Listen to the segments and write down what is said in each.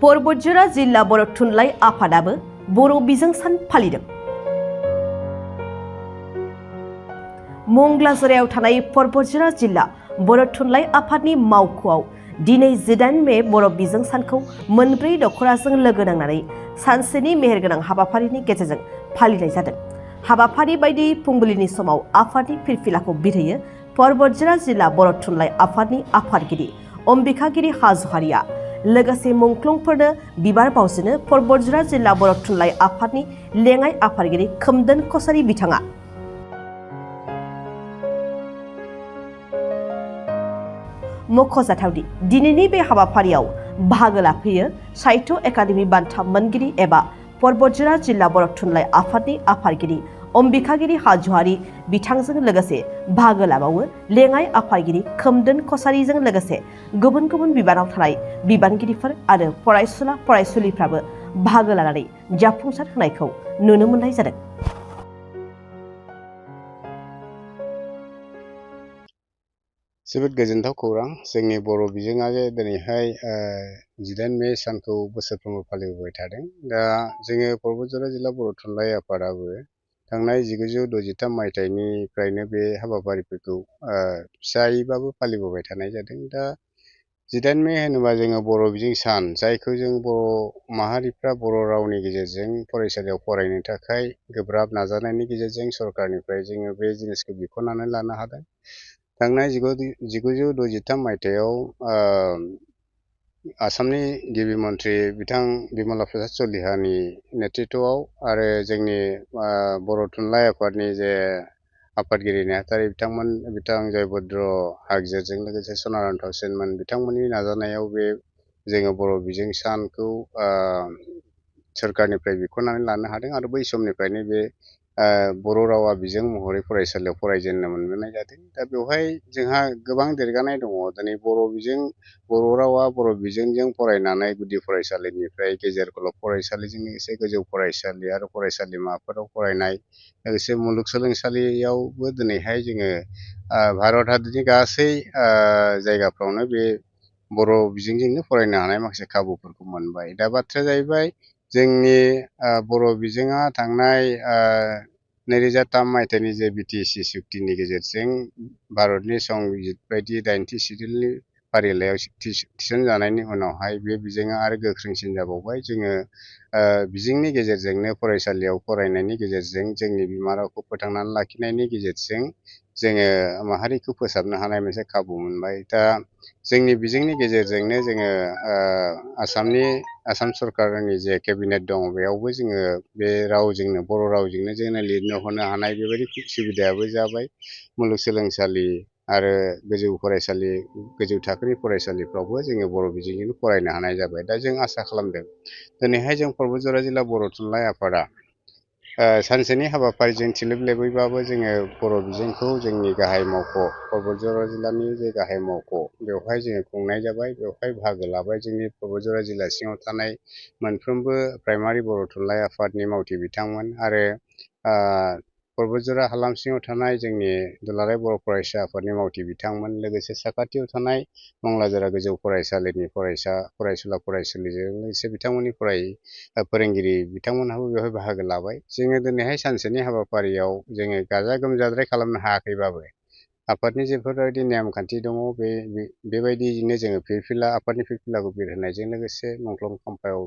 परबतजरा जिल्ला बर' थुनलाइ आफादाबो बर' बिजों सान फालिदों। मंगलाजरायाव थानाय परबतजरा जिल्ला बर' थुनलाइ आफादनि मावख'आव दिनै 18 मे बर' बिजों सानखौ मोनब्रै दख'राजों लोगो नांनानै सानसेनि मेहेरगोनां हाबाफारिनि गेजेरजों फालिनाय जादों। हाबाफारि बायदि फुंबिलिनि समाव आफादनि फिरफिलाखौ बिरहोयो परबतजरा जिल्ला बर' थुनलाइ आफादनि आफादगिरि अम्बिकागिरि हाज'वारिया। लोगोसे मुंख्लंफोरनो बिबार बावजेनो परबतजरा जिल्ला बर' थुनलाइ आफादनि लेङाइ आफादगिरि खोमदोन कसारी बिथाङा। मख'जाथावदि दिनैनि बे हाबाफारियाव बाहागो लाफैयो साहित्य एकाडेमि बान्था मोनगिरि एबा परबतजरा जिल्ला बर' थुनलाइ आफादनि आफादगिरि अम्बिकागिरि हाज'वारी बिथांजों लोगोसे बाहागो लाबावो लेङाइ आफादगिरि खोमदोन कसारीजों लोगोसे गुबुन गुबुन बिबानाव थानाय बिबानगिरिफोर आरो फरायसुला फरायसुलिफ्राबो बाहागो लानानै जाफुंसार होनायखौ नुनो मोननाय जादों। जोबोद गोजोनथाव खौरां। जोंनि बर' बिजोङा जे दिनैहाय 18 मे सानखौ बोसोरफ्रोमबो फालिबोबाय थादों। दा जोङो परबतजरा जिल्ला बर' थुनलाइ आफादाबो थांनाय 1963 मायथाइनिफ्रायनो बे हाबाफारिफोरखौ फिसायैबाबो फालिबोबाय थानाय जादों। दा 18 मे होनोबा जोङो बर' बिजों सान, जायखौ जों बर' माहारिफ्रा बर' रावनि गेजेरजों फरायसालियाव फरायनो थाखाय गोब्राब नाजानायनि गेजेरजों सरकारनिफ्राय जोङो बे जिनिसखौ बिख'नानै लानो हादों। थांनाय 1963 मायथाइयाव आसामनि गिबि मन्थ्रि बिथां बिमला प्रसाद चलिहानि नेतृत्वआव आरो जोंनि बर' थुनलाइ आफादनि जे आफादगिरि नेहाथारि बिथां जयभद्र हागजेरजों लोगोसे सनाराम थाउसेनमोन बिथांमोननि नाजानायाव बे जोङो बर' बिजों सानखौ सोरखारनिफ्राय बिख'नानै लानो हादों आरो बै समनिफ्रायनो बे बर' रावा बिजों महरै फरायसालियाव फरायजेननो मोनबोनाय जादों। दा बेवहाय जोंहा गोबां देरगानाय दङ। दिनै बर' रावा बर' बिजोंजों फरायनानै गुदि फरायसालिनिफ्राय गेजेर गोलाव फरायसालिजों लोगोसे गोजौ फरायसालि आरो फरायसालिमाफोराव फरायनाय लोगोसे मुलुगसोलोंसालियावबो दिनैहाय जोङो भारत हादरनि गासै जायगाफ्रावनो बे बर' बिजोंजोंनो फरायनो हानाय माखासे खाबुफोरखौ मोनबाय। दा बाथ्राया जाहैबाय जोंनि बर' बिजोङा थांनाय 2003 मायथाइनि जे BTC सुक्तिनि गेजेरजों भारतनि संबिजित बायदि 80थि सिडिउलनि फारिलाइयाव थिसनजानायनि उनावहाय बे बिजोङा आरो गोख्रोंसिन जाबावबाय। जोङो बिजोंनि गेजेरजोंनो फरायसालियाव फरायनायनि गेजेरजों जोंनि बिमा रावखौ फोथांनानै लाखिनायनि गेजेरजों जोङो माहारिखौ फोसाबनो हानाय मोनसे खाबु मोनबाय। दा जोंनि बिजोंनि गेजेरजोंनो जोङो आसाम सरकारनि जे केबिनेट दङ बेयावबो जोङो बे रावजोंनो बर' रावजोंनो जोङो लिरनो हरनो हानाय बेबायदि सुबिदायाबो जाबाय। मुलुगसोलोंसालि आरो गोजौ थाखोनि फरायसालिफ्रावबो जोङो बर' बिजोंजोंनो फरायनो हानाय जाबाय। दा जों आसा खालामदों दिनैहाय जों परबतजरा जिल्ला बर' थुनलाइ आफादा सानसेनि हाबाफारिजों थिलोबलेबैबाबो जोङो बर' बिजोंखौ जोंनि गाहाय मावख' परबतजरा जिल्लानि जे गाहाय मावख' बेवहाय जोङो खुंनाय जाबाय। बेवहाय बाहागो लाबाय जोंनि परबतजरा जिल्ला सिङाव थानाय मोनफ्रोमबो प्राइमारि बर' थुनलाइ आफादनि मावथि बिथांमोन आरो परबतजरा हालाम सिङाव थानाय जोंनि दुलाराय बर' फरायसा आफादनि मावथि बिथांमोन, लोगोसे साखाथियाव थानाय मंगलाजरा गोजौ फरायसालिनि फरायसुला फरायसुलिजों लोगोसे बिथांमोननि फोरोंगिरि बिथांमोनहाबो बेवहाय बाहागो लाबाय। जोङो दिनैहाय सानसेनि हाबाफारियाव जोङो गाजा गोमजाद्राय खालामनो हायाखैबाबो आफादनि जेफोरबायदि नेमखान्थि दङ बेबायदियैनो जोङो आफादनि फिरफिलाखौ बिरहोनायजों लोगोसे मुंख्लं खाम्फायाव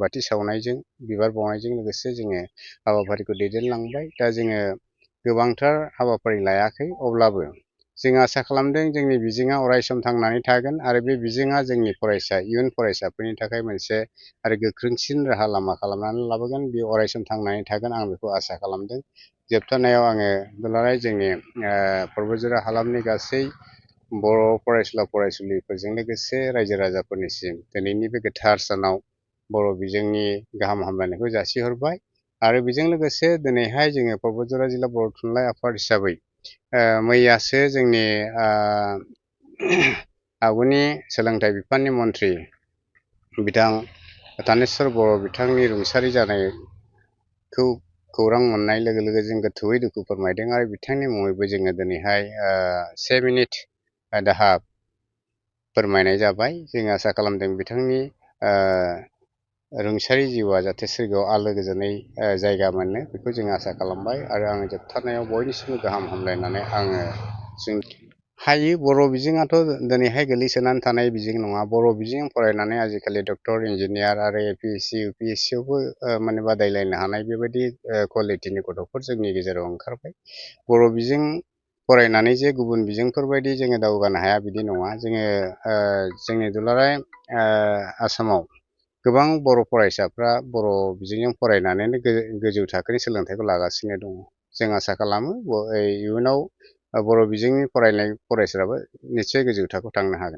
बाथि सावनायजों बिबार बावनायजों लोगोसे जोङो हाबाफारिखौ दैदेनलांबाय। दा जोङो गोबांथार हाबाफारि लायाखै, अब्लाबो जों आसा खालामदों जोंनि बिजोङा अरायसम थांनानै थागोन आरो बे बिजोङा जोंनि इयुन फरायसाफोरनि थाखाय मोनसे आरो गोख्रोंसिन राहा लामा खालामनानै लाबोगोन। बे अरायसम थांनानै थागोन, आं बेखौ आसा खालामदों। जोबथारनायाव आङो दुलाराय जोंनि परबतजरा हालामनि गासै बर' फरायसुला फरायसुलिफोरजों लोगोसे रायजो राजाफोरनिसिम दिनैनि बे गोथार सानाव बर' बिजोंनि गाहाम हामलायनायखौ जासिहरबाय। आरो बेजों लोगोसे दिनैहाय जोङो परबतजरा जिल्ला बर' थुनलाइ आफाद हिसाबै मैयासो जोंनि आगुनि सोलोंथाइ बिफाननि मन्थ्रि बिथां तानेस्वर बर' बिथांनि रुंसारि जानायखौ खौरां मोननाय लोगो लोगो जों गोथौयै दुखु फोरमायदों आरो बिथांनि मुङैबो जोङो दिनैहाय 1 मिनिट दाहा फोरमायनाय जाबाय। जों आसा खालामदों बिथांनि रुंसारि जिउआ जाहाथे सोरगोआव आलो गोजोनै जायगा मोनो बेखौ जों आसा खालामबाय आरो आङो जोबथारनायाव बयनिसिमबो गाहाम हामलायनानै आङो हायो बर' बिजोङाथ' दिनैहाय गोलैसोनानै थानाय बिजों नङा। बर' बिजों फरायनानै आजिखालि डक्टर इन्जिनियार आरो APSC UPSC आवबो माने बादायलायनो हानाय बेबायदि कुवालिटिनि गथ'फोर जोंनि गेजेराव ओंखारबाय। बर' बिजों फरायनानै जे गुबुन बिजोंफोरबायदि जोङो दावगानो हाया बिदि नङा। जोंनि दुलाराय आसामाव गोबां बर' फरायसाफ्रा बर' बिजोंजों फरायनानैनो गोजौ थाखोनि सोलोंथाइखौ लागासिनो दङ। जों आसा खालामो इयुनाव बर' बिजोंनि फरायनाय फरायसाफ्राबो निस्सय गोजौ थाखोआव थांनो हागोन।